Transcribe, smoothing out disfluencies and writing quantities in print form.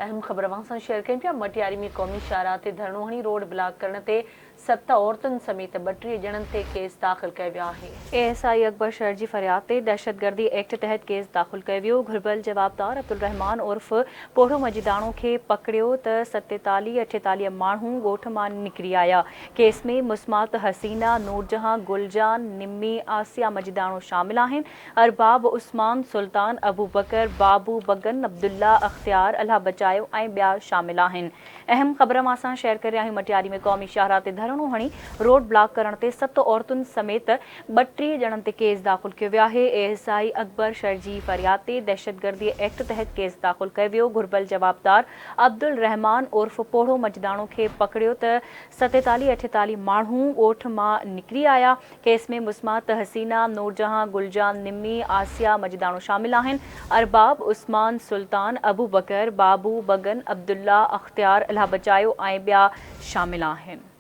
اهم خبر اوهان سان شيئر ڪيون پيا، مٽياري ۾ قومي شاهراهه تي ڌرڻو هڻي روڊ بلاڪ ڪرڻ تي ست عورتن سميت 32 ڄڻن تي ڪيس داخل ڪيو ويو آهي. اي ايس I Akbar شر جي فرياد تي دهشتگردي ايڪٽ تحت ڪيس داخل ڪيو ويو، گهربل جوابدار عبدالرحمان عرف پوڙهو مجيداڻو کي پڪڙيو ته 47 48 ماڻهو ڳوٺ مان نڪري آيا، ڪيس ۾ مسمات حسينه، نورجهان، گل جان، نمي، آسيا مجيداڻو شامل آهن، ارباب عثمان، سلطان، ابوبڪر، بابو، بگن، عبدالله، اختيار، الله بچايو ۽ ٻيا شامل آهن. اهم خبر اوهان سان شيئر ڪري رهيا آهيون مٽياري ۾ قومي شاهراهه تي ڌرڻو هڻي روڊ بلاڪ ڪرڻ تي ست عورتن سميت 32 ڄڻن تي ڪيس داخل ڪيو ويو آهي. اي ايس I Akbar شر جي فرياد تي دهشتگردي ايڪٽ تحت ڪيس داخل ڪيو ويو. گهربل جوابدار عبدالرحمان عرف پوڙهو مجداڻو کي پڪڙيو ته 47 48 ماڻهو ڳوٺ مان نڪري آيا. ڪيس ۾ مسمات حسينه، نورجهان، گلجان، نمي، آسيا مجداڻو شامل آهن. ارباب، عثمان، سلطان، ابوبڪر، بابو، بگن، عبدالله، اختيار، الهه بچايو ۽ ٻيا شامل آهن.